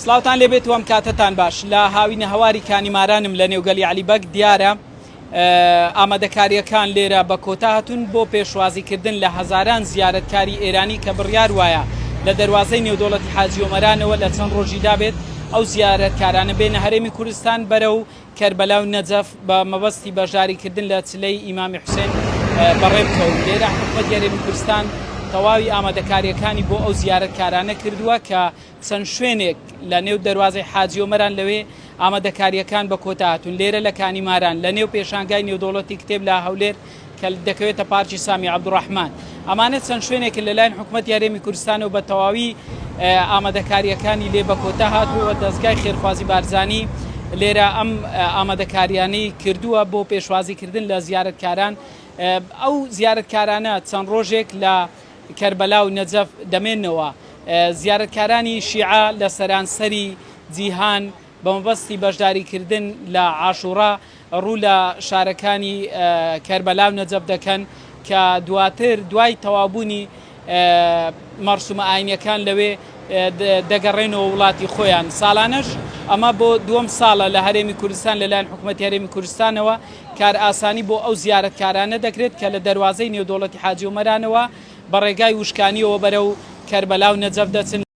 سڵاوتان لێبێت و ئەم کاتەتان باش. لە هاوینە هەواری کانیمارانم لە نێوگەلی عەلی بەگ دیارە ئامادەکارییەکان لێرە بە کۆتا هاتوون بۆ پێشوازیکردن لە هەزاران زیارەتکاری ئێرانی کە بڕیار وایە لە دەروازەی نێودەوڵەتی حاجی ئۆمەرانەوە لە چەند ڕۆژیدا بێت ئەو زیارەتکارانە بێنە هەرێمی کوردستان بەرەو کەربەلا و نەجەف بە مەبەستی بەشداریکردن لە چلەی ئیمامی حوسێن بەڕێ بکەون. لێرە حکومەتی هەرێمی کوردستان تەواوی ئامادەکارییەکانی بۆ ئەو زیارەتکارانە کردووە کە چەند شوێنێک لە نێو دەروازەی حاجی ئۆمەران لەوێ ئامادەکارییەکان بە کۆتا هاتوون. لێرە لە کانی ماران لە نێو پێشانگای نێودەوڵەتی کتێب لە هەولێر کە دەکەوێتە پارکی سامی عەبدولڕەحمان. ئەمانە چەند شوێنێکن لەلایەن حکومەتی هەرێمی کوردستانەوە بە تەواوی ئامادەکارییەکانی لێ بە کۆتا هاتووە و دەزگای خێرخوازی بارزانی لێرە ئەم ئامادەکاریانەی کردووە بۆ پێشوازیکردن لە زیارەتکاران. ئەو زیارەتکارانە چەند ڕۆژێک لە کەربەلا و نەجەف دەمێنەوە. زیارەتکارانی شیعە لە سەرانسەری جیهان بە مەبەستی بەشداریکردن لە عاشوڕا ڕوو لە شارەکانی کەربەلا و نەجەف دەکەن کە دواتر دوای تەواوبوونی مەرسومە ئاینیەکان لەوێ دەگەڕێنەوە وڵاتی خۆیان. ساڵانەش ئەمە بۆ دووەم ساڵە لە هەرێمی کوردستان لەلایەن حکومەتی هەرێمی کوردستانەوە کارئاسانی بۆ ئەو زیارەتکارانە دەکرێت کە لە دەروازەی نێودەوڵەتی حاجی ئۆمەرانەوە بە ڕێگای وشکانیەوە بەرەو کەربەلا و نەجەف دەچن.